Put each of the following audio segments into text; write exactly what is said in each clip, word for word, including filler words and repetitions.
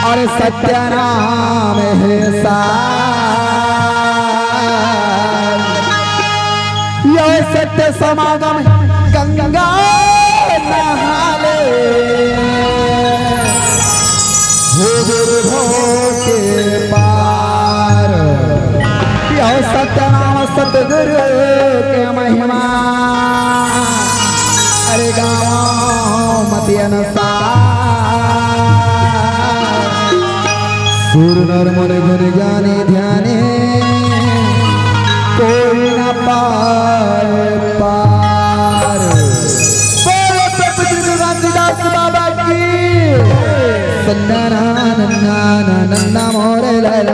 अरे सत्य नाम हे सार, यह सत्य समागम गंगा नहाले, हो गिरधों के पार। यह सत्य नाम सतगुरु के महिमा, अरे गावों मति अनसार। सुर नर मुनि गुण ज्ञानी ध्यानी, कोई न पाए पार। बोलो प्रभु श्री गुरु रामजीदास बाबा की। सन्ना ना नन्ना ना नन्ना मोरे लाल।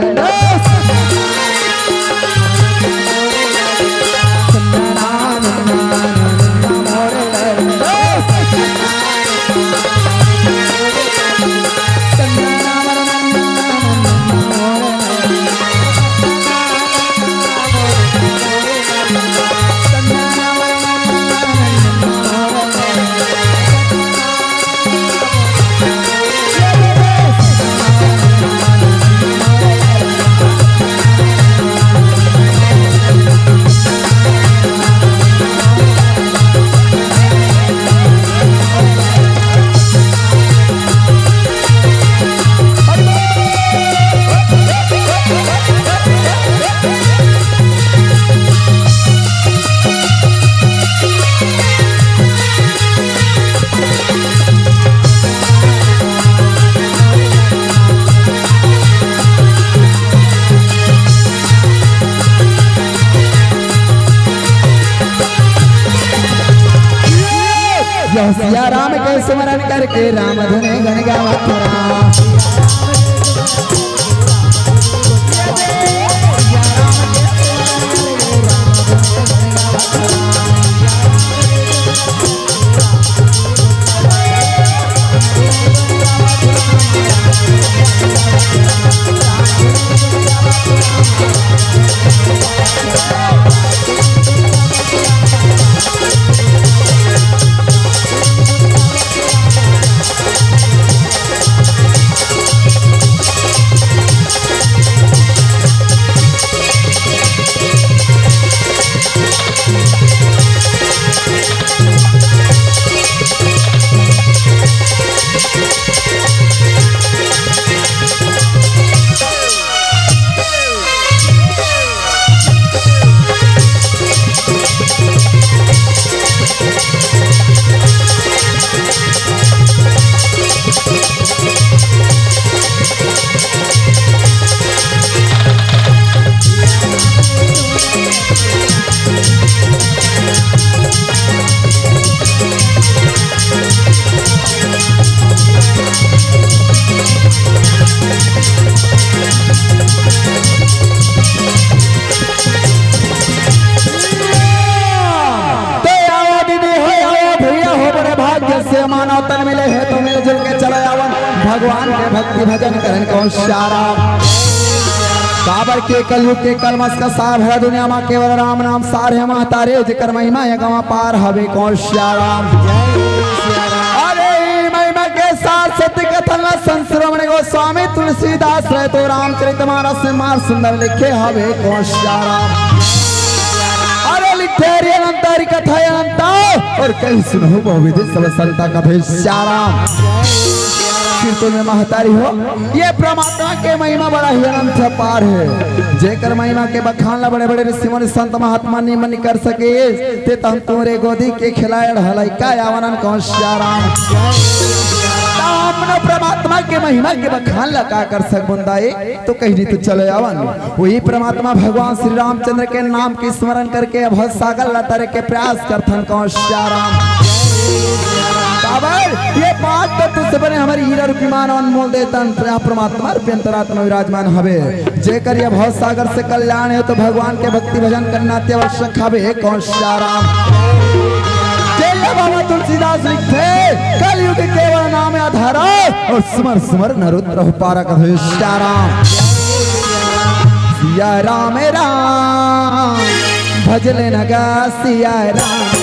यह सिया राम के स्मरण करके राम धुन गण गावत राम। तो आओ दीदी हो, आओ भैया हो, बड़े भाग्य से मानव तन मिले हे, तो मिलजुल के चलो आवन भगवान के भक्ति भजन करन कौन श्याराम। काबर के कलयुग के कलमस का सार हे दुनिया मा, केवल राम नाम सार हे महतारे, जेकर महिमा हे गवा पार हवे कौन श्याराम। अरे ई महिमा के सार सत्य कथन ला संत शिरोमणि गोस्वामी तुलसीदास रहे तो रामचरित मानस में मार सुंदर लिखे हवे कौन श्याराम। अरे लिखे हरि अनंत हरि कथा अनंता, और कहि सुनहु बहुविध सब संता कथे श्याराम। कीर्तन में महतारी हो, ये परमात्मा के महिमा बड़ा ही अनंत अपार हे, जेकर महिमा के बखान ला बड़े बड़े ऋषि मुनि संत महात्मा निमन कर सके। ते तम तोरे गोदी के खिलाड़ हलई का आवन कौन श्याराम। त हमन परमात्मा के महिमा के बखान ला का कर सकबन दाई, तो कहीं नहीं तो चले आवन। वही परमात्मा भगवान श्री रामचंद्र के नाम के स्मरण करके अब सागर ला तरे के प्रयास करथन कौन श्याराम। काबर ये पांच तत्व से बने हमर हीरा रूपी मानव अनमोल देतन, परमात्मा रूपी अंतरात्मा विराजमान हवे। जेकर ये भव सागर से कल्याण हे, तो भगवान के भक्ति भजन करना अति आवश्यक हवे। कौन श्याराम। जय बाबा तुलसीदास लिखथे, कलयुग केवल नाम आधारा, और सुमर सुमर नर उतरहु पारा, कथे श्याराम। सिया राम राम, भजले नगा सिया राम।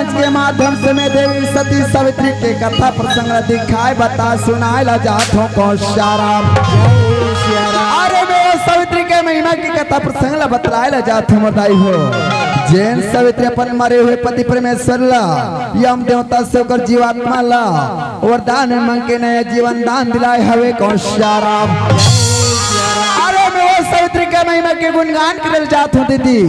के माध्यम से मैं देवी सती सावित्री के कथा प्रसंग ला दिखाए, बता, सुनाए ला जात हूँ कौन सियाराम। अरे मैं वो सावित्री के महिमा की कथा प्रसंग ला बतलाए ला जात हूँ, बताई हो। जेन सावित्री अपन मरे हुए पति परमेश्वर ला, यम देवता से ओकर जीवात्मा ला वरदान में मांग के नया जीवन दान दिलाए हवे कौन सियाराम। अरे मैं वो सावित्री के महिमा के गुणगान करे जात हूँ दीदी।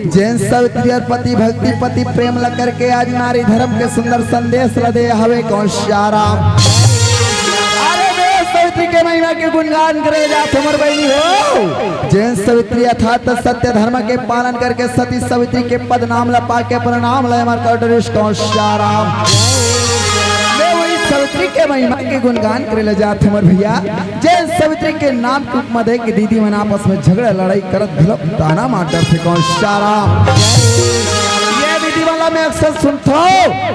जेन सावित्री और पति भक्ति पति प्रेम ला करके आज नारी धर्म के सुंदर संदेश ला दे हवे कौन सियाराम। अरे मैं वो सावित्री के महिमा के गुणगान करे जात हूँ मोर बहिनी हो। जेन सावित्री यथार्थ सत्य धर्म के पालन करके सती सावित्री के पद नाम ला पाके अपन नाम ला अमर कर डरिस कौन सियाराम। मैं वही सावित्री के महिमा के गुणगान करे ले जात हूँ मोर भैया। जेन सावित्री के नाम के उपमा दे के दीदी मन आपस में झगड़ा लड़ाई करत घलो ताना मार डरथे कौन सियाराम। ये दीदी मन ला मैं अक्सर सुनथो,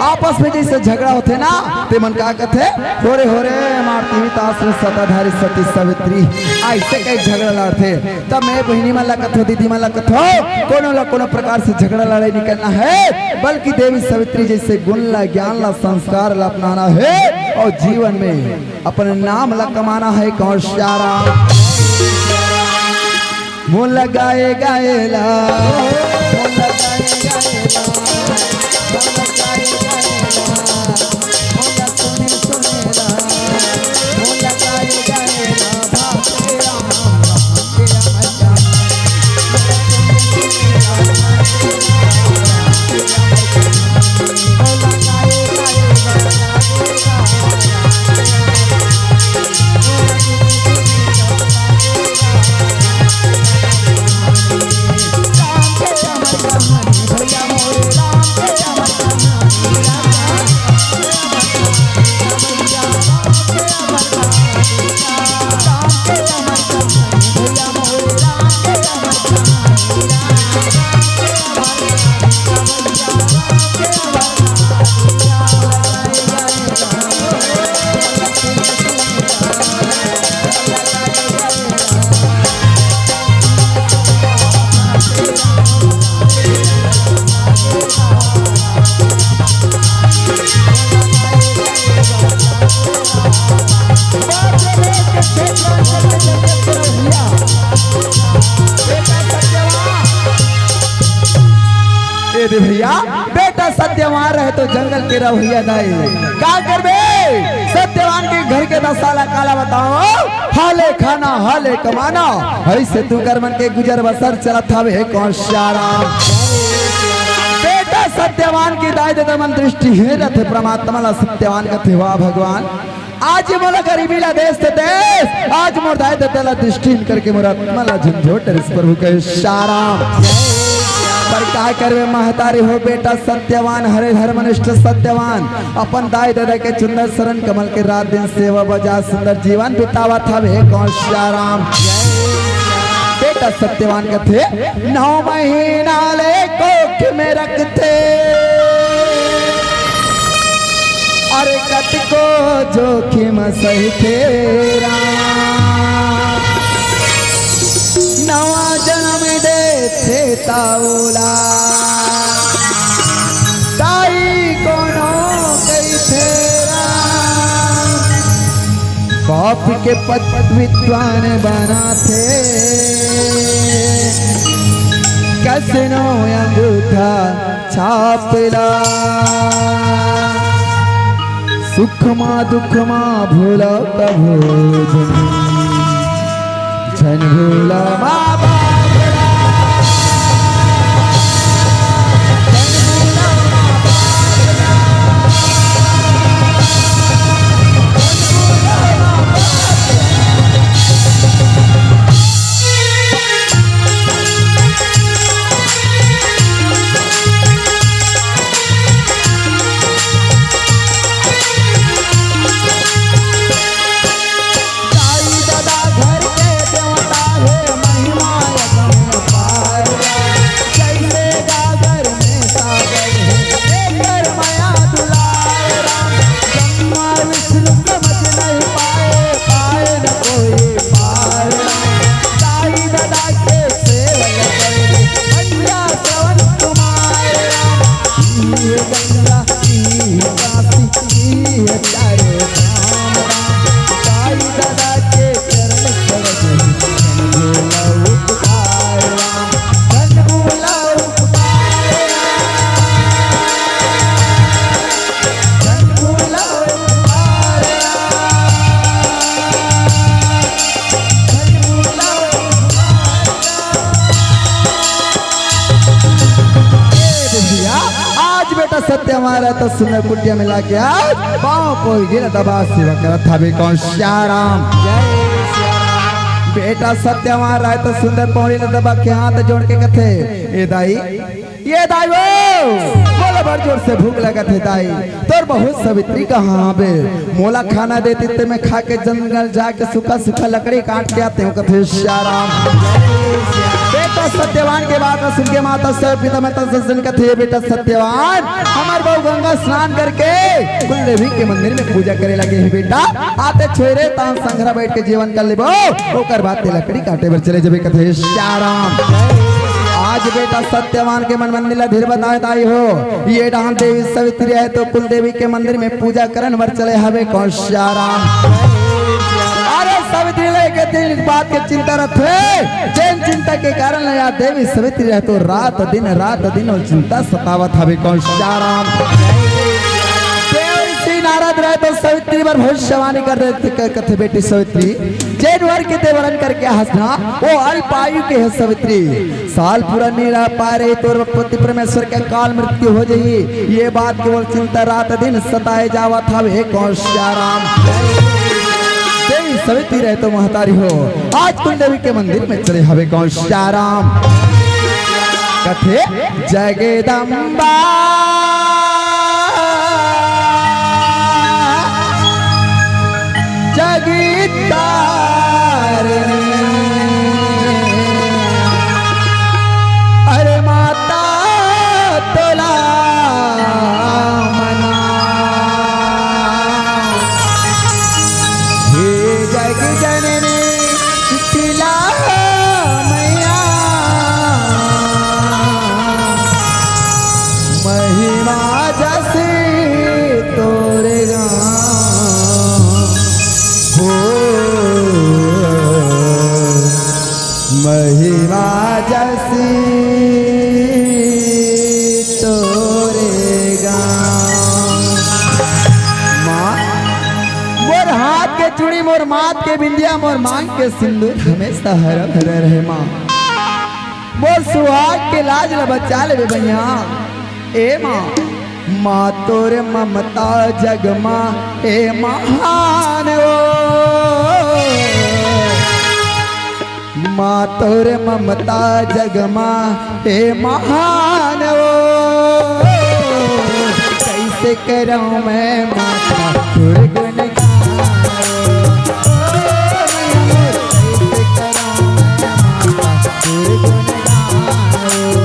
आपस में जैसे झगड़ा होथे ना, ते मन का कथे, "होरे होरे, मारती हुई तास में सताधारी सती सावित्री।" ऐसे कई झगड़ा लड़थे। तब मैं बहिनी मन ला कथो, दीदी मन ला कथो, कोनो ला कोनो प्रकार से झगड़ा लड़ाई नहीं करना है, बल्कि देवी सावित्री जैसे गुण ला, ज्ञान ला, संस्कार ला अपनाना है और जीवन में अपन नाम ला कमाना है कौन सियाराम। मोला गाए गाए ला, मोला गाए गाए ला, मोला गाए गाए ला, मोला सुने सुने ला, मोला गाए गाए ला, बाप रे राम, राम के अमर जान। ए दे भैया, बेटा सत्यवान रहे तो जंगल के रवैया नहीं। का करबे? सत्यवान के घर के दशा ला काला बताओ, हाले खाना, हाले कमाना, ऐसे तू कर मन के गुजर बसर चलत हवे कौन सियाराम। बेटा सत्यवान की दाई ददा मन दृष्टिहीन रथे, परमात्मा ला सत्यवान कथे, वाह भगवान, आज मोला गरीबी ला देस ते देस, आज मोर दाई ददा ला दृष्टिहीन करके मोर आत्मा ला झंझोट डरिस प्रभु कहे सियाराम। पर का करबे महतारी हो बेटा सत्यवान, हरे धर्मनिष्ठ सत्यवान, अपन दाई ददा के चुंदर शरण कमल के रात दिन सेवा बजा सुंदर जीवन बितावत हवे कौन सियाराम। बेटा सत्यवान कथे, "नौ महीना ले कोख में रखथे, अरे कतको जोखिम सहिथे राम। नवा जन्म देथे तावला, दाई कोनो कहिथे राम।" पाप के पत विद्वान बनाथे, कसिनो अंगूठा छाप ला। सुख मा दुख मा भूला कभू झन, झन भूला माँ बाप ला। दाई ददा घर के देवता हे, महिमा ए भैया, आज बेटा सत्यवान रहे त सुंदर कुटिया में लाके आज पाँव पौरी ला दबा सेवा करत हवे कौन श्याराम। बेटा सत्यवान रहे त सुंदर पौरी ला दबा के हाथ जोड़ के कथे, ए दाई, ये दाई वो, मोला बड़ जोर से भूख लगत हे दाई, तोर बहू सवित्री कहाँ हवे? मोला खाना देती त मैं खा के जंगल जाके सूखा सूखा लकड़ी काट के आते हूँ, कथे श्याराम। बेटा सत्यवान के बात ला सुन के माता सर पिता माता सर कथे, बेटा सत्यवान, हमर बहू गंगा स्नान करके कुल देवी के मंदिर में पूजा करे लगे हे बेटा, आते छोरे तान संघरा बैठ के जेवन कर लेबो, ओकर बाद ते लकड़ी काटे बर चले जबे, कथे श्याराम। आज बेटा सत्यवान के मन मंदिर ला धीर बताए दाई हो, ये डहान देवी सवित्री हे तो कुल देवी के मंदिर में पूजा करन बर चले हवे कौन श्याराम। अरे सवित्री ला एक दिन बात के चिंता रथे, जेन चिंता के कारण ला यार देवी सवित्री रहे तो रात दिन, रात दिन वो चिंता सतावत हवे कौन श्याराम। देव ऋषि नारद रहे तो सवित्री बर भविष्यवाणी कर देथे, क-, कथे, बेटी सवित्री, जेन वर के ते वरण करके हस ना, वो अल्प आयु के हे सवित्री। साल पूरा नी रह पाए रही, तोर पति परमेश्वर के काल मृत्यु हो जाही। ये बात के वो चिंता रात दिन सताए जावत हवे कौन श्याराम। देवी सवित्री रहे तो महतारी हो, आज कुल देवी के मंदिर में चले हवे कौन श्याराम। कथे जगदम्बा जगतारिणी, अरे माता तोला मना, हे जग जननी शीतला मैया, महिमा जस तोरे गाँव हो, महिमा जस तोरे गाँव। माँ, मोर हाथ के चूड़ी, मोर माथ के बिंदिया, मोर मांग के सिंदूर हमेशा हरा भरा रहे माँ। मोर सुहाग के लाज ल बचा लेबे बइया। ए माँ, माँ तोर ममता जग मा ए महान ओ। माँ तोर ममता जग मा ए महान ओ। कैसे करौं मैं माता तोर गुणगान ओ। कैसे करौं मैं माता तोर गुणगान ओ।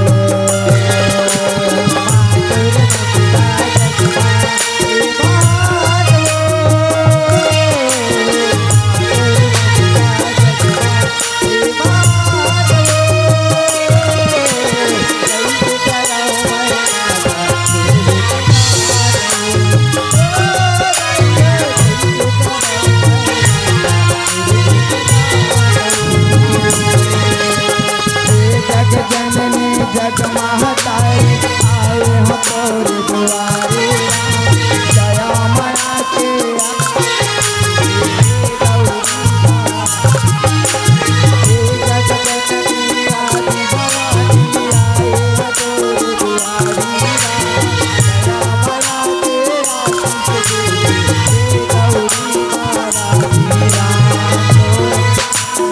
जग जननी जग महतारी, आए हो तोरे दुआरे राम। दया मया के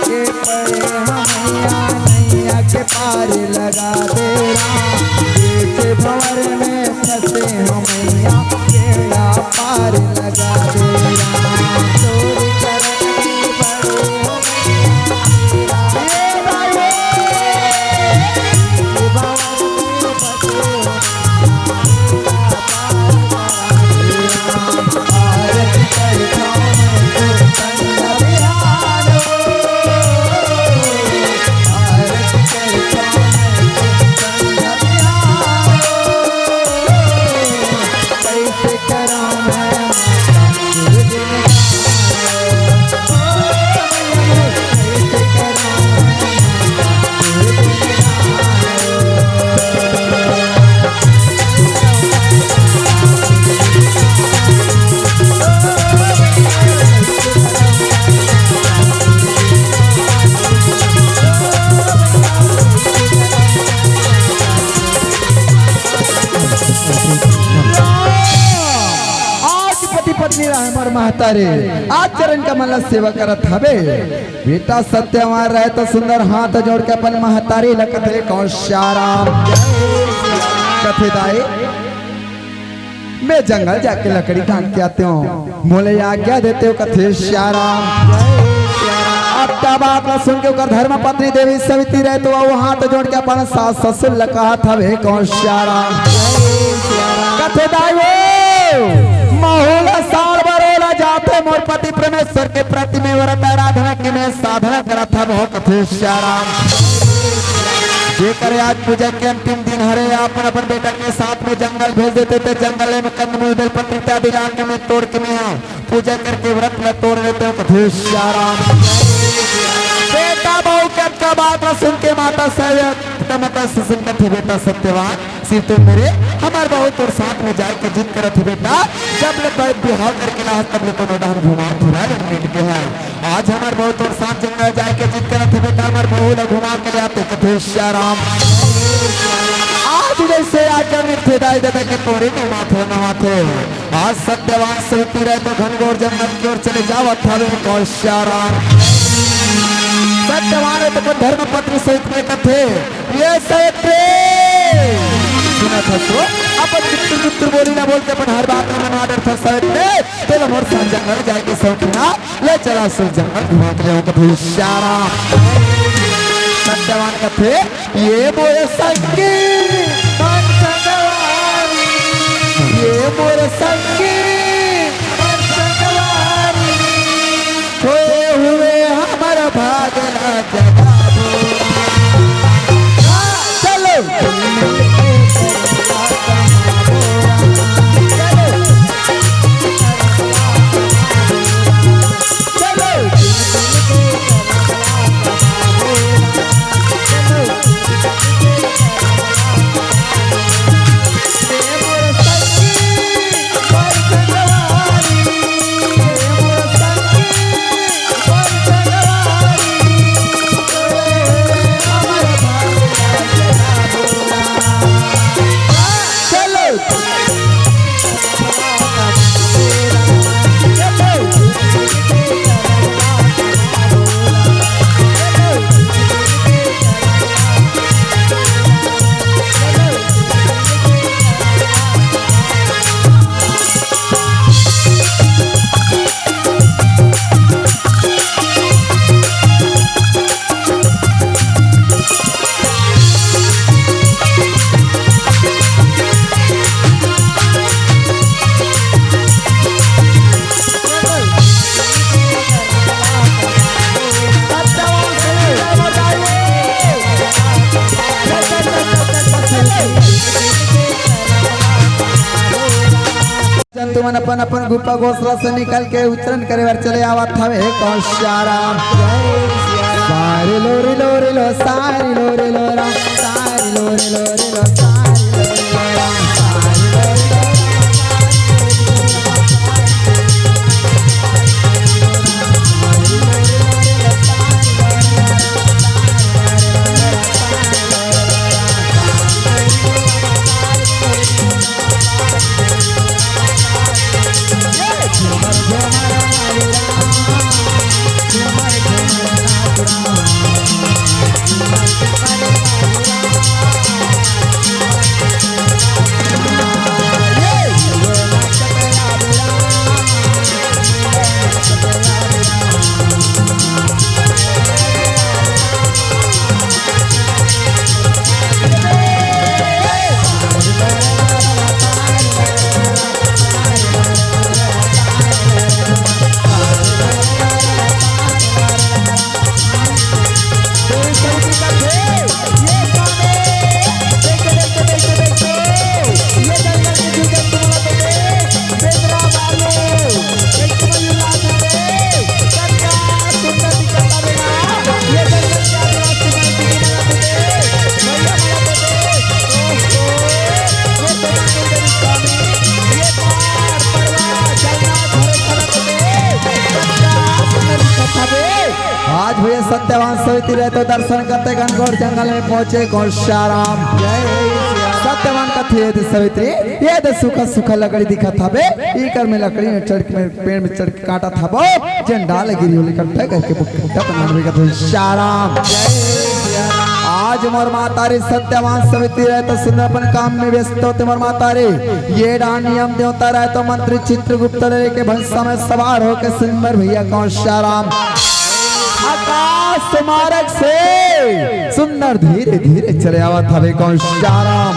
के परे हमैया नैया के पार लगा दे राम। बीच भंवर में फंसे हमैया बेड़ा पार लगा दे राम। तोर चरण में पड़े हमैया। हे भाई, भंवर में फंसे निराय हमर महतारी, आज चरण कमल ला सेवा करत हवे। बेटा सत्यवान रहे त सुंदर हाथ जोड़ के अपन महतारी ला कथे, कौन श्याराम। कथे, दाई, मैं जंगल जाके लकड़ी काट के आते हूँ, मोले आज्ञा देते हो, कथे श्याराम। अब तब बात ला सुन के ओकर धर्म पत्नी देवी सविती रहे त वो हाथ जोड़ के अपन सास ससुर ला कहत हवे, कौन श्याराम। कथे, दाई वो, महू ला साल भर ओला जाथे, मोर पति परमेश्वर के प्रति में व्रत आराधना के में साधना करत हवं, कथे श्याराम। जेकर आज पूजा के अंतिम दिन हरे, अपन अपन बेटा के साथ में जंगल भेज देते, त जंगल में कंदमूल, बेलपत्र इत्यादि लाके में तोड़ के में पूजा करके व्रत ला तोड़ लेते हो, कथे श्याराम। बेटा बहू के अतका बात ला सुन के माता सविती, माता सुन कथे, बेटा सत्यवान, सिर्फ तो मेरे, हमर बहू तोर साथ में जाए के जिद करत हे बेटा, जब ले तोर बिहाव करके लाहस तब ले कोनो डहर घुमा फिरा ले मिट गे हे। आज हमर बहू तोर साथ जंगल जाए के जिद करत हे बेटा, हमर बहू ला घुमा के ले आते, कथे श्याराम। आज जैसे आज्ञा मिलथे दाई ददा के तोरे नवाथे नवाथे। आज सत्यवान सविती रहे त घनघोर जंगल के ओर चले जावत हवे, कौन श्याराम। सत्यवान रहे त अपन धर्म पत्नी सविती कथे, ये सविती, सुनत हस तो, अपन मित्र मित्र बोली ला बोल के अपन हर बात ला मनवा डरथस सविती, तोला मोर संग जंगल जाए के शौक हे ना, ले चला सुन जंगल घुमा के लेहूं, कथे श्याराम। सत्यवान कथे, ये मोर संगी, ये मोर संगी, होए हुए हमर भाग ला जगाबो। चलो। जंतु मन अपन अपन गुफा घोंसला से निकल के उच्चारण करे बर चले आवत हवे, कौन श्याराम। सारी लोरी लोरी लो, सारी लोरी लो राम, सारी लोरी लोरी लो, सारी लोरी लो राम, सारी लोरी लो राम। आज भैया सत्यवान सविती रहे तो दर्शन करते घनघोर जंगल में पहुंचे कौन श्याराम। सत्यवान कथे, "ए दे सवित्री, ए दे सूखा सूखा लकड़ी दिखत हवे, इकर में लकड़ी में चढ़ के, पेड़ में चढ़ के काटत हबो, जेन डाल गिरी होले इकट्ठा करके मुख्यता बनावे का तो शाराम।" आज मोर माता रे सत्यवान सवित्री रहे तो सुंदर अपन काम में व्यस्त होते मोर माता रे। ये डान यम देवता रहे तो मंत्री चित्रगुप्त लेके भैंसा में सवार होके सुंदर भैया कौन शाराम आकाश मार्ग से सुंदर धीरे धीरे चले आवत हवे कौन शाराम।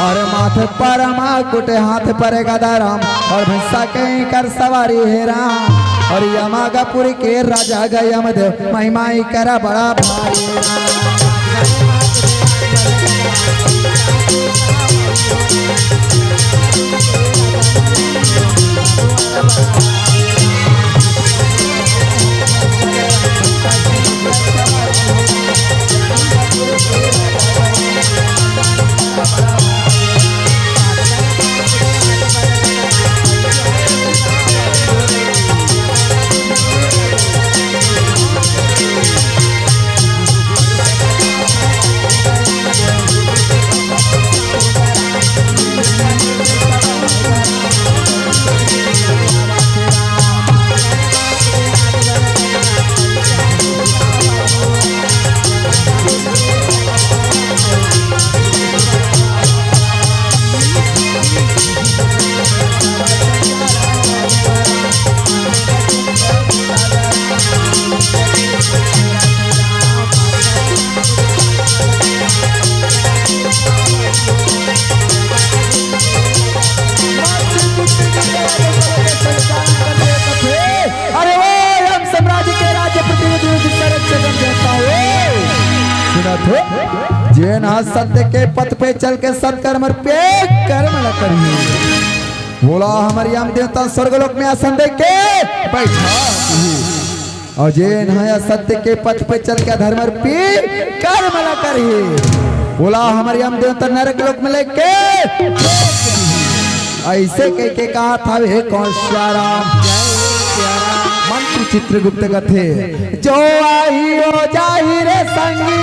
और माथे पर मुकुट, हाथ पर गदा राम, और भैंसा के कर सवारी हे राम। और यमागापुरी के राजा ग यमदेव, महिमा इकर बड़ा भारी। अरे वो यम साम्राज्य के राज्य प्रतिनिधि की शरद से जम जाता हो। सुनत हो, जेन ह सत्य के पथ पे चल के सत्कर्म और पे कर्म न करिए। बोला हमर यम देवता स्वर्गलोक में आसन दे के बैठा। और जेन ह सत्य के पथ पे चल के धर्म और पे कर्म न करिए। बोला हमर यम देवता नरक लोक में लेके ऐसे कह के कहा था हे कौन शाराम। मंत्री चित्रगुप्त कथे, "जो आही ओ जाही रे संगी,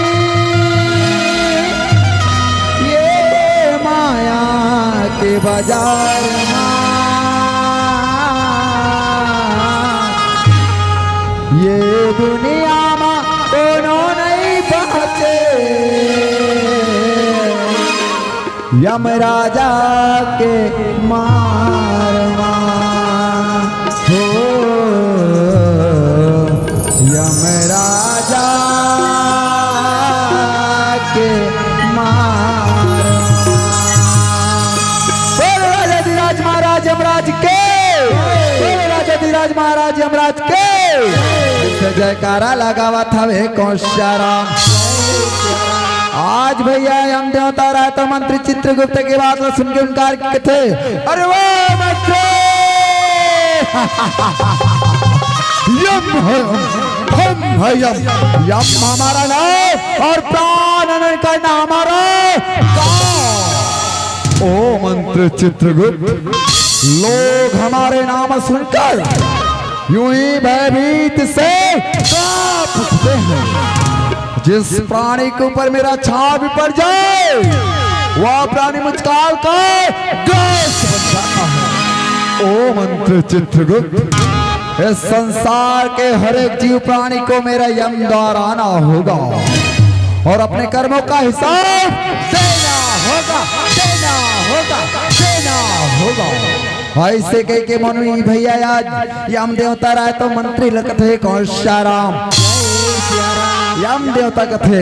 ये माया के बाजार मा, ये दुनिया मा कोनो नहीं बाचे।" यमराजा के मार मा हो, यमराजा के मार मा। बोल राजाधिराज महाराज यमराज के, बोल राजाधिराज महाराज यमराज के। ऐसे जयकारा लगावत हवे कौन शाराम। आज भैया यम देवता रहे तो मंत्री चित्रगुप्त के बात ला सुन के उनकार कथे, "अरे वाह मंत्री, यम है, हम है यम, यम हमारा नाम और प्राण हरण करना हमारा काम।" ओ मंत्री चित्रगुप्त, लोग हमारे नाम सुनकर यूं ही भयभीत से कांप उठते हैं। जिस प्राणी के ऊपर मेरा छाप भी पड़ जाए, वह प्राणी मुझकाल का ग्रस्त बन जाता है। ओ मंत्री चित्रगुप्त, इस संसार के हर एक जीव प्राणी को मेरा यम द्वार आना होगा और अपने कर्मों का हिसाब देना होगा, देना होगा, देना होगा। ऐसे कह के मनु भैया आज यम देवता रहे तो मंत्री ला कथे कौन शाराम। यम देवता कथे,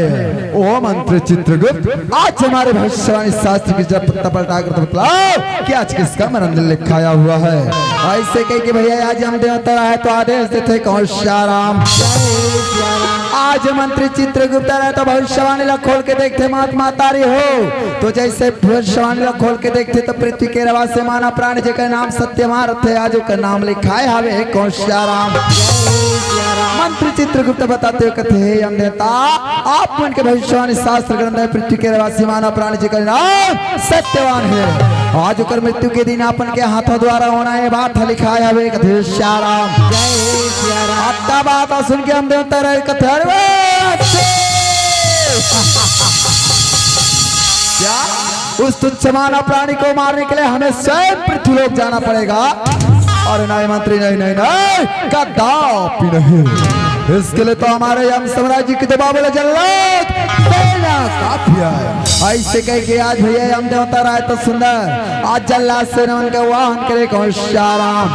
"ओ मंत्री चित्रगुप्त, आज हमारे भविष्यवाणी शास्त्र की जब पत्ता पलटा कर तो बतलाओ कि आज किसका मरण दिन लिखाया हुआ है।" ऐसे कह के भैया आज यम देवता रहे तो आदेश देथे कौन शाराम। आज मंत्री चित्रगुप्त रहे तो भविष्यवाणी ला खोल के देखथे महात्मा तारी हो। तो जैसे भविष्यवाणी ला खोल के देखथे तो पृथ्वी के रहवासी मानव प्राणी जेकर नाम सत्यवान रथे, आज ओकर नाम लिखाए हवे कौन शाराम। मंत्री चित्रगुप्त बताते हुए कथे, "हे यम देवता, आप मन के भविष्यवाणी शास्त्र ग्रंथ में पृथ्वी के रहवासी मानव प्राणी जेकर नाम सत्यवान हे, आज ओकर मृत्यु के दिन आप मन के हाथों द्वारा होना हे बात लिखाए हवे कथे शाराम।" अतना बात सुन के यम देवता रहे कथे, "अरे वाह, अच्छे।" क्या? उस तुच्छ मानव प्राणी को मारने के लिए हमें स्वयं पृथ्वीलोक जाना पड़ेगा। और नहीं मंत्री, नहीं, नहीं, नहीं, कदापि नहीं। इसके लिए तो हमारे यम साम्राज्य की तो बाबुल जल्लाद सेना काफी है। ऐसे कह के आज भैया यम देवता राय तो सुंदर, आज जल्लाद सेना उनका वाहन करे कौन श्याराम।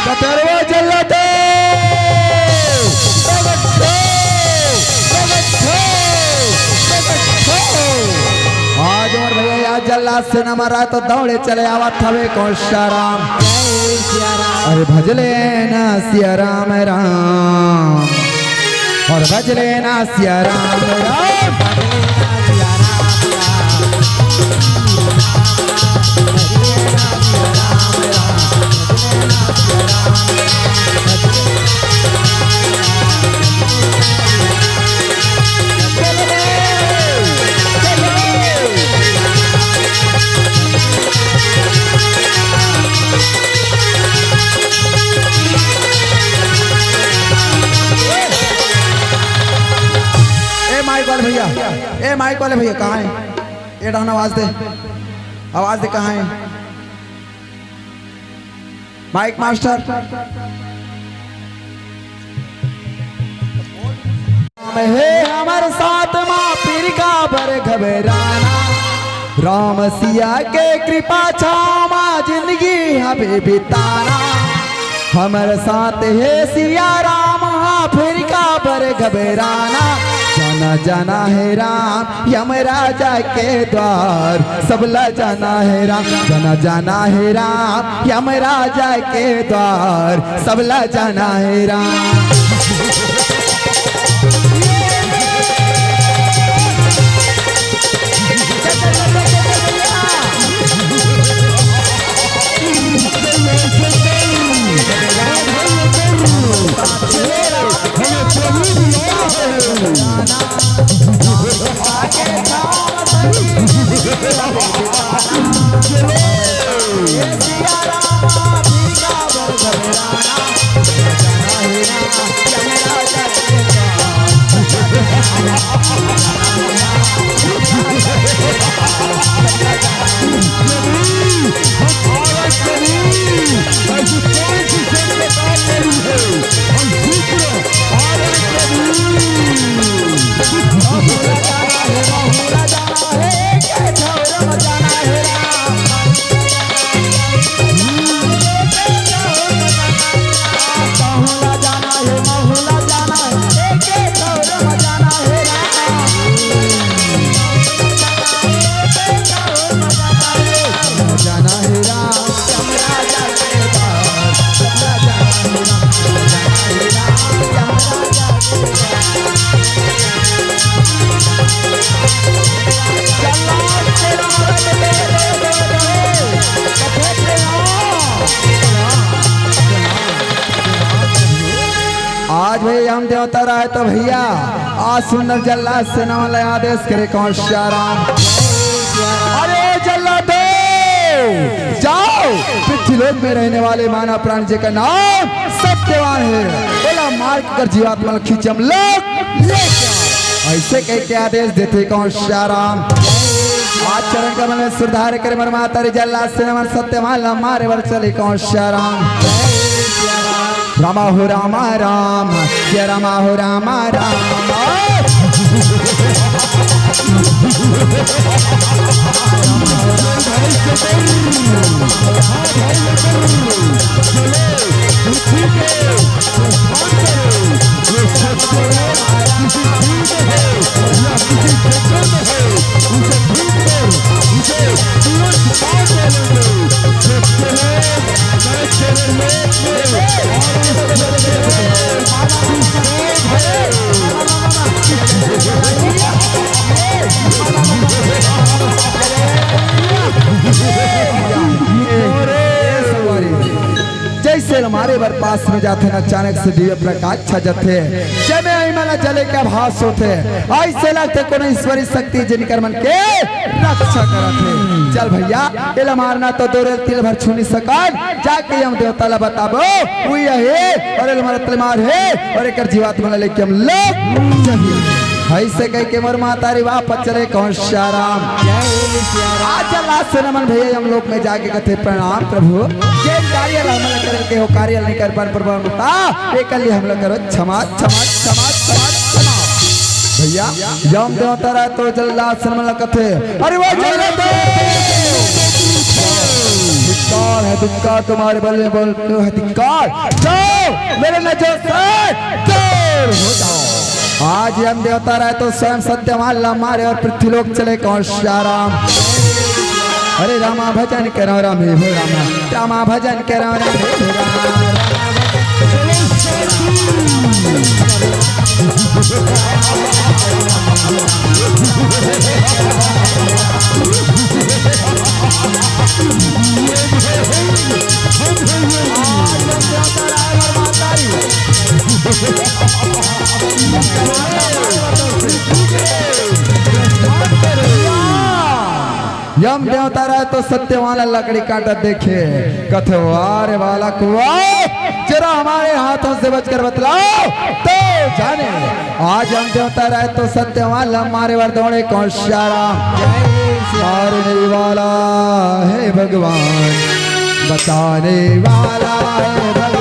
कतरवा जल्लाद, प्रगट हो, प्रगट हो, प्रगट हो। आज मोर भैया आज जल्लाद सेना मारा तो दौड़े चले आवत हवे कौन श्याराम। अरे भजले ना सिया राम राम, और भजले ना सिया राम राम। ए माइक वाले भैया, ए माइक वाले भैया, कहाँ है? ए डाउन आवाज दे, आवाज दे, कहाँ है माइक मास्टर? हे हमर साथ मा फिर काबर घबराना, राम सिया के कृपा छाँव मा जिंदगी हवे बिताना। हमर साथ हे सिया राम, हाँ, फिर काबर घबराना। जाना जाना हे राम यमराजा के द्वार, सबला जाना हे राम। जाना जाना हे राम यमराजा के द्वार, सबला जाना हे राम। आज भैया हम देवता राय तो भैया आज सुंदर जल्लाद सेना वाला आदेश करे कौन श्याराम। अरे जल्लाद दो, जाओ पृथ्वी लोक में रहने वाले मानव प्राणी जी का नाम सत्यवान है, बोला मार के कर जीवात्मा ला खींचम लोक लेके आओ। ऐसे कह के आदेश देथे कौन श्याराम। आज चरण कमल में सुरधार करे मोर माता रे जल्लाद सेना मन सत्यवान ला मारे बर चले कौन श्याराम। रामा हो रामा राम, सिया रामा हो रामा राम। जैसे मारे बर पास में जाथे न, अचानक से दिव्य प्रकाश छा जाथे, जेमे इमा ला जले के आभास होथे। ऐसे लगथे कोनो ईश्वरी शक्ति जिनकर मन के रक्षा करत हे। चल भैया, एला मारना तो दूर, तिल भर छू नहीं सकन, जाके यम देवता ला बताबो, उही हे, और एला मारत ले मार हे, और एकर जीवात्मा ला लेके हम लोग चलिए। अइसे कहिके मोर महतारी वापस चले कौशा राम। आज जल्लाद सेना मन भैया यमलोक में जाके कथे, "प्रणाम प्रभु, जेन कार्य ला हमन ला करे के हे, ओ कार्य ला नइ कर पान प्रभु, हमन ला, एकर लिए हमन ला करो क्षमा, क्षमा, क्षमा, क्षमा, क्षमा।" भैया, यम देवता रहे तो जल्लाद सेना मन ला कथे, "अरे वो जल्लाद, धिक्कार है, धिक्कार तुम्हारे बल में बोलते हो, धिक्कार, जाओ मेरे नजर से दूर हो जाओ।" आज यम देवता रहे तो स्वयं सत्यवान ला मारे और पृथ्वीलोक चले कौशा राम। अरे रामा भजन करो राम हे हो रामा, रामा भजन करो राम हे हो रामा। यम देवता रहे तो सत्यवान लकड़ी काटत देखे, कथे, "वाह रे बालक, वाह, जरा हमारे हाथों से बचकर बतलाओ तो जाने।" आज यम देवता रहे तो सत्यवान ला मारे बर दौड़े कौशा राम। मारने वाला है भगवान, बचाने वाला है भगवान।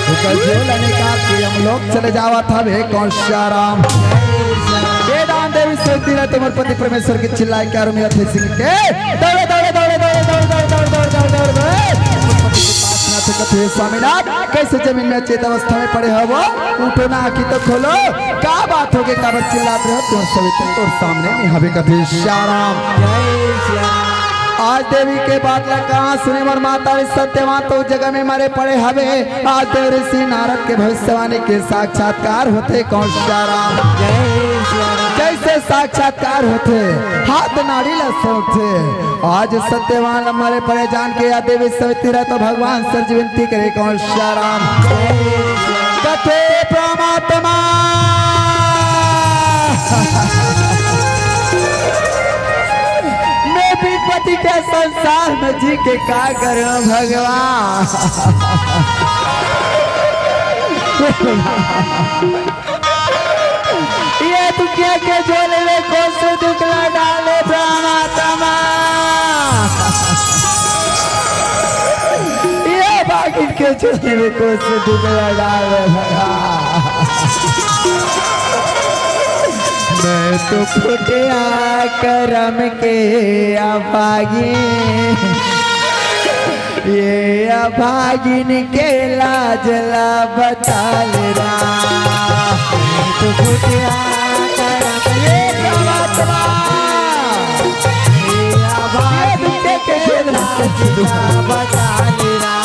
ओकर जेल निकाल के हम लोग चले जावत हवे कौशा राम। वेदांत देवी सोचती रहे तुम्हारे पति परमेश्वर के चिल्लाए क्या रुमिया थे सिंह के दौड़े, दौड़े, दौड़े, दौड़े। कथे, "स्वामीनाथ, कैसे जमीन में अचेत अवस्था में पड़े हो वो? उठो ना, आँखी तो खोलो। का बात होगे, काबर चिल्लात रहे हो? तोर सविता तोर सामने में हवे।" कथे, "श्याम राम।" आज देवी के बात ला कहाँ सुने मोर माता रे सत्यवान, तो जगह में मरे पड़े हवे। आज देव ऋषि नारद के भविष्यवाणी के साक्षात्कार होथे कौशा राम। जैसे साक्षात्कार होथे, हाथ नाड़ी ला सोचथे। आज सत्यवान मरे पड़े जान के या देवी सविती रहे तो भगवान सर जी विनती करे कौशा राम। कथे परमात्मा, मैं बिन पति के संसार में जी के का करूं भगवान? ये दुखिया के झोले में कौन से दुख ला डाले परमात्मा? ये बागिन के झोले में कौन से दुख ला डाले भगवान? मैं तो फुटिया करम के अभागी, ये अभागिन के लाज ला बता ले रा। मैं तो फुटिया करम ये परमात्मा, ये अभागिन के लाज ला बता ले रा।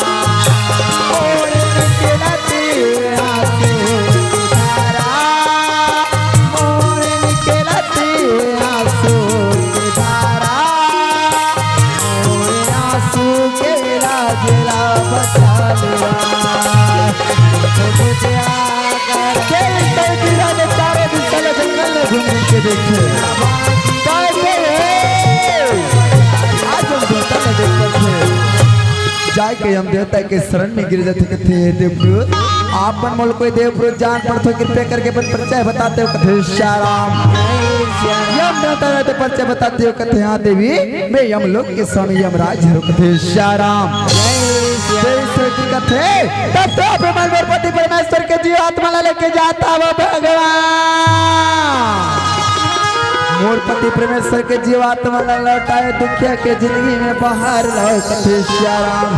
आज हम देवता ला देख पाथे। जाय के हम देवता के शरण में गिर जाथे, कथे, "हे देवपुरुष, आप मन मोला कोई देवपुरुष जान पड़थो, कृपया करके अपन परिचय बताते हो।" कथे, "श्याम राम।" यम देवता रहे तो परिचय बताते हो, कथे, "हाँ देवी, मैं यमलोक के स्वामी यमराज हरव।" कथे, "श्याम राम।" देवी सती कथे, "तब तो आप मन मोर पति परमेश्वर के जीव आत्मा ला लेके जाता हो भगवान।" मोर पति परमेश्वर के जीवात्मा ला लौटाए, दुखिया के जिंदगी में बाहर लाओ, कथे श्याम राम।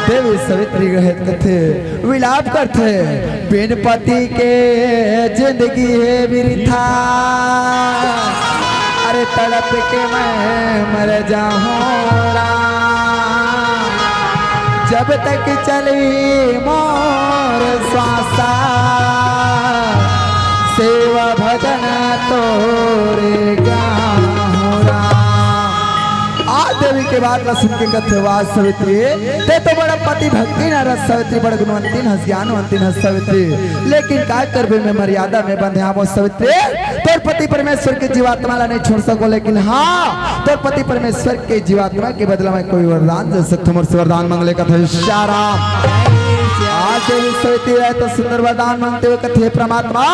देवी सवित्री रहे कथे, विलाप करथे, बिन पति के जिंदगी हे बिरथा, अरे तड़प के मैं मर जाहूं राम। जब तक चली मोर श्वासा, सेवा भजन तोरे गाँव राम। आ देवी के बात ला सुन के कथे, "वाह सवित्री, ते तो बड़ा पति भक्ति न रस सवित्री, बड़ा गुणवंती हस, ज्ञानवंती हस सवित्री, लेकिन का करबे, मैं मर्यादा में बंधे हावों सवित्री, तोर पति परमेश्वर के जीवात्मा ला नहीं छोड़ सकों, लेकिन हाँ, तोर पति परमेश्वर के जीवात्मा के बदला में कोई वरदान दे सकथों, मोर से वरदान मांग ले," कथे श्याम राम। आज देवी सवित्री रहे तो सुंदर वरदान मांगते हुए कथे, "परमात्मा,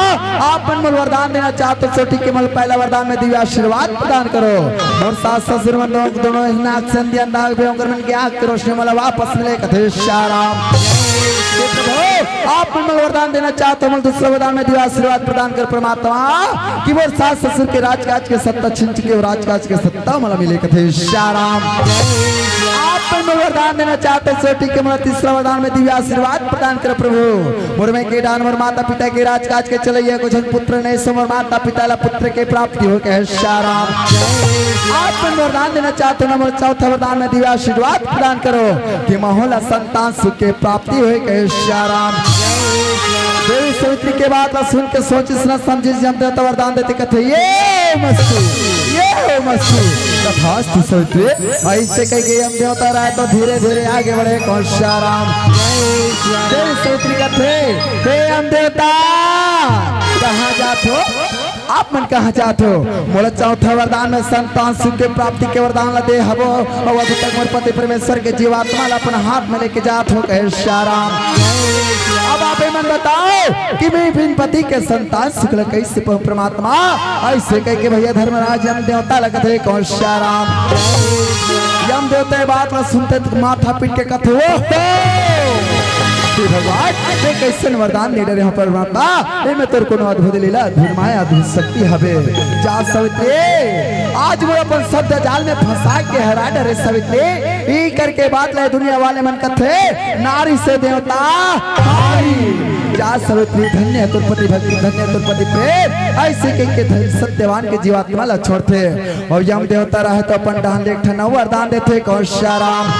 आप मन मोला वरदान देना चाहत हो, ठीक है, मोला पहला वरदान में दिव्य आशीर्वाद प्रदान करो। मोर सास ससुर मन दोनों, दोनों ही नाक संधि अंधा हुए, ओकर मन के आँख के रोशनी मोला वापस मिले," कथे श्याम राम। हे प्रभु, आप मन मोला वरदान देना चाहत हो, मोला दूसरा वरदान में दिव्य आशीर्वाद प्रदान कर परमात्मा, कि मोर सास ससुर के राजकाज के सत्ता छिन चुके हो, राजकाज के सत्ता मोला मिले, कथे श्याम राम। आप मन मोला वरदान देना चाहत हो, ठीक है, मोला तीसरा वरदान में दिव्य आशीर्वाद प्रदान कर प्रभु। मोर में के डान मोर माता पिता के राजकाज के चलैया, कुछ पुत्र नहीं सो मोर माता पिता ला पुत्र के प्राप्ति हो, कहे श्याम राम। आप मन वरदान देना चाहत हो ना, मोर चौथा वरदान में दिव्य आशीर्वाद प्रदान करो कि महूँ ला संतान सुख के प्राप्ति होए, कहे श्याम राम। देवी सवित्री के बात ला सुन के सोचिस न समझिस, यम देवता वरदान देथे, कथे, "ये मस्तु, ये मस्तु।" तथास्तु सवित्री। ऐसे कह के यम देवता रहे तो धीरे धीरे आगे बढ़े, कौन श्याम राम। देवी सवित्री कथे, "हे यम देवता, कहाँ जात हो?" आप मन कहाँ जात हो? मोला चौथा वरदान में संतान सुख के प्राप्ति के वरदान ला दे हवो, अउ अभी तक मोर पति परमेश्वर के जीवात्मा ला अपन हाथ में लेके जात हो, कहे श्याम राम। अब आप मन बताओ कि मैं बिन पति के संतान सुख ला कैसे पाऊं परमात्मा? ऐसे कह के भैया धर्मराज यम देवता ला कथे, कौन श्याम राम। यम देवता ये बात ला सुनते तो माथा पीट के कथे, "ओहो, हे भगवान, ये कैसन वरदान दे डरे हो परमात्मा?" एमे तोर कोनो अद्भुत लीला, अद्भुत माया, अद्भुत शक्ति हवे। जा सवित्री, आज मोर अपन शब्द जाल में फंसा के हरा डरे सवित्री। ई करके बात ले दुनिया वाले मन कथे, "नारी से देवता हारी।" जा सवित्री, धन्य तोर पति भक्ति, धन्य तोर पति प्रेम। ऐसे कह के धन सत्यवान के जीवात्मा ला छोड़थे। अउ यम देवता रहे तो अपन डाहन ले एक ठन अउ वरदान देथे, कौन श्याम राम।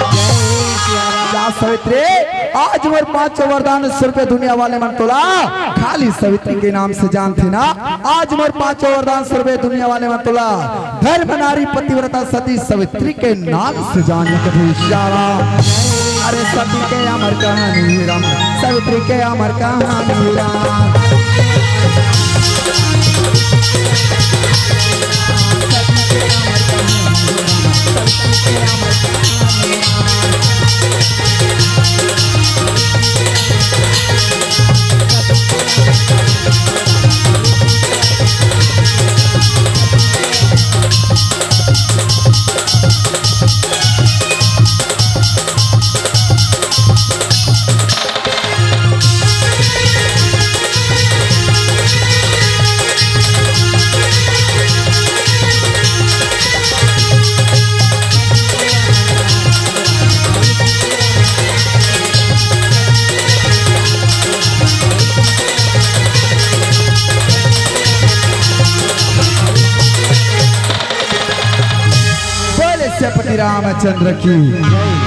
जा सवित्री, आज मोर पांचों वरदान स्वरूप दुनिया वाले मन तोला खाली सवित्री के नाम से जानथे ना। आज मोर पांचों वरदान स्वरूप दुनिया वाले मन तोला धर्म नारी पतिव्रता सती सवित्री के नाम से जान, कथे श्याम राम। अरे सती के अमर कहानी राम, सवित्री के अमर कहानी राम। बोले सियापति रामचंद्र की।